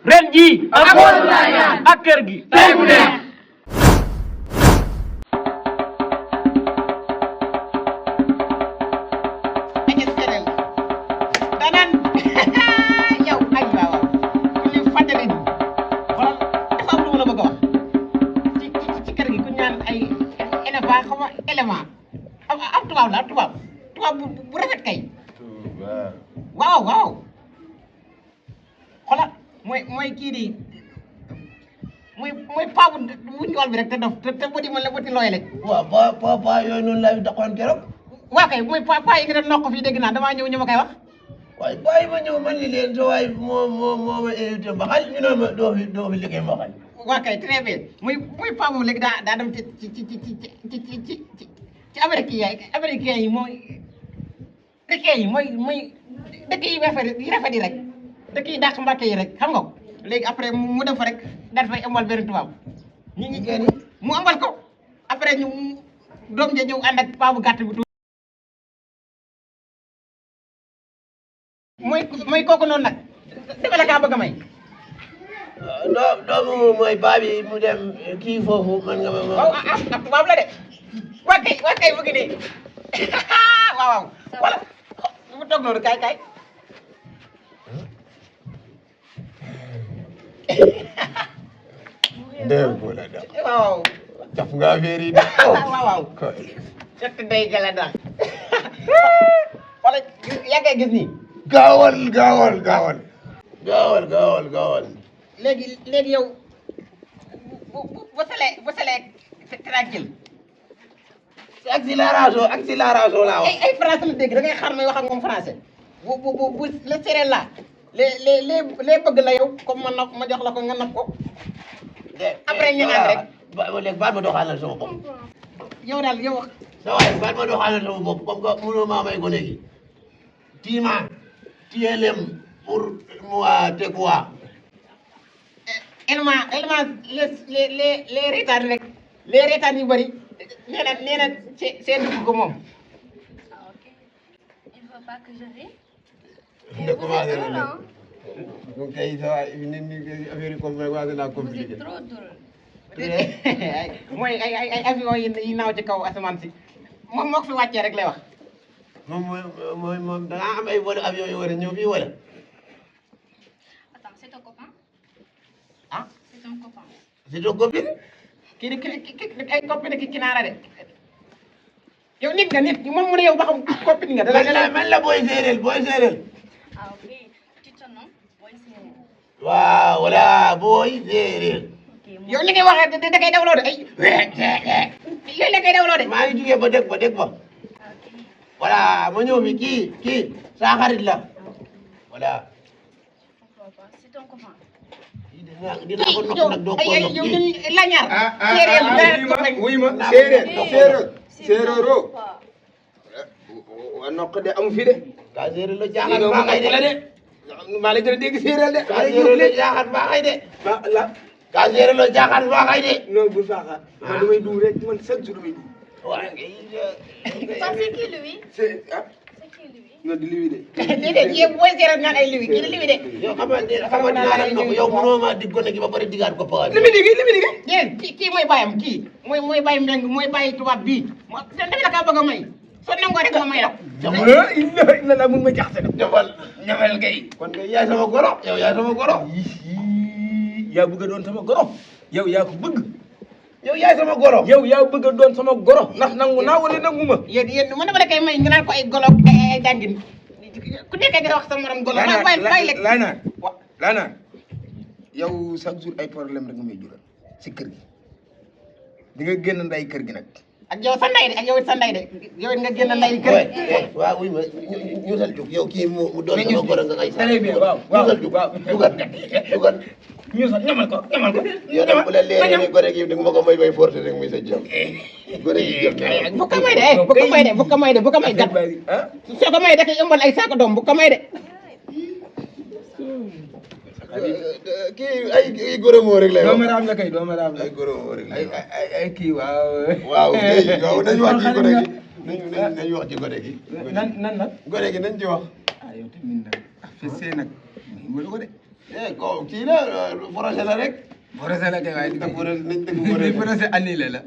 ren jii ak kër gi tey bu neex danan yow ay waaw li fàttali ni xoolal dafa am lu ma la bëgg a wax ci kër gi ku ñaan ay élevage xaw ma élément am tubaab la tubaab bu rafet kay waaw xoolal mooy kii di mooy paa bu njool bi rek te dof te bëti man la bëti looy rek waaw pa yooyu noonu laa fi doxoon keroog waa kay mooy paa yi nga doon nokk fii dégg naa damaa ñëw ñu ma koy wax waaye bàyyi ma ñëw man li leen sa waay moo ma invité mbaxal ñu ne ma doo fi liggéey mbaxal waa kay très bien muy paa moom léegi daa dem ci américain yi mooy dëkk yi rafet yi rek dëkk yi dàq mbàkke yi rek xam nga ko léegi après mu dem fa rek daal fay ëmbal benn tubaab ñi mu ëmbal ko après ñu doom ja ñëw ànd ak paa bu gàtt bi mooy kooku noonu nag dafa la kaa bëgg a may doomu mooy baa bi mu dem kii foofu man nga ma waaw tubaab la de waa kay bëgg de waaw wala mu toog noonu kay ndéem bu la def waaw def nga affaire yi de waaw sett day gala daal wala yaa ngi gis nii gaawal léegi yow bu salee tranquille accélération laa wax ay français la dégg da ngay xaar may wax ak moom français bu le séeréer la les bëgg la yow comme ma jox la ko nga napp ko après ñu naan rek léegi baal ma doxalal sama bopp yow daal yow sa waay baal ma doxalal sama bopp comme que mënoo maa may gone gi tiima tiyelem pour moi te quoi élément les reetaan rek les reetaan yu bëri nee na c'est dugg ko moom ok il faut pas que je rie ne commencé na donc kay sa waay ni affaire yi comme commencé naa vous compliqué êtes trop drôle mooy ay avion yi naaw ci kaw asamaan si moom moo ko fi wàccee rek lay wax moom da ngaa am ay vol avion yu war a ñëw fii wala attends c'est ton copain ah c'est ton copain c'est ton copine kii di ay copine ki kinaara de yow nit nga nit moom mu ne yow ba xam copine nga man la booy séeréel ah ok tu te nommes Boy Séeréer waaw voilà booy séeréel ok yow li ngay waxee da koy dawloo de ay yooyu la koy dawloo de maa ngi jugee ba dégg ba ok voilà ma ñëw fi kii saa xarit la voilà pourquoi pas c'est ton copain dinaa ko nokk nag doo ko nokk yow la ñaar séeréer wuy ma séeréero wa nokk de amu fi de ka séeréer la jaaxal baa xay de maa la gën a dégg séeréer de ka séeréer la jaaxal baa xay de la ka séeréer la jaaxal baa xay de non bu faaxa man damay duur rek man chaque jour damay duur waaw ça c'est qui lui c'est ah c'est qui lui non di liwi de déedéet yéen booy séeréer naan ay liwi kii di liwi de yow xam nga dinaa la nokk yow mënoo maa dig gone gi ba pare digaat ko pawaat li muy digg déedéet kii mooy bàyyam kii mooy bàyyi mbeng mooy bàyyi tubaab bii dafa la kaa bëgg a may soo nangoo rek ma may la illa la mun ma jaxase de ñamal kay kon kay yaay sama goro yow yaay sama goro yaa bëgg a doon sama goro yow yaa ko bëgg yow yaay sama goro yow yaa bëgg a doon sama goro ndax nangu naa wala nangu ma yéen man dama la koy may nga naan ko ay golo ay dàngin ku nekk nga wax sa morom golo bàyyi lekk laa naan yow chaque jour ay problème rek nga may jural si kër gi di nga génn nday kër gi nag ak yow sa ndey de ak yow it sa ndey de yow it nga génn ndey kër waaw wuy ma ñu sal jug yow kii mu doon sama goro nga ngay très bien waaw ñu sal jug dugal ñu sax ñamal ko yow nag bu la leeree ni gone gi di ma ko may forcé rek muy sa jëm gone gi jëm bu ko may de bu ko may gat soo ko may da koy ëmbal ay saako doom bu ko may de kii ay goromoo rek lay wax doomu raam la kay doomu raam la ay goromoo rek lay wax ay kii waaw waaw kay waaw nañu wax ci gone gi nañu wax ci gone gi nan gone gi nañ ci wax ah yow tamit nag ah fessé nag mënu ko de kii la projet la rek. projet la kay waaye nañ dëgg projet projet annulé la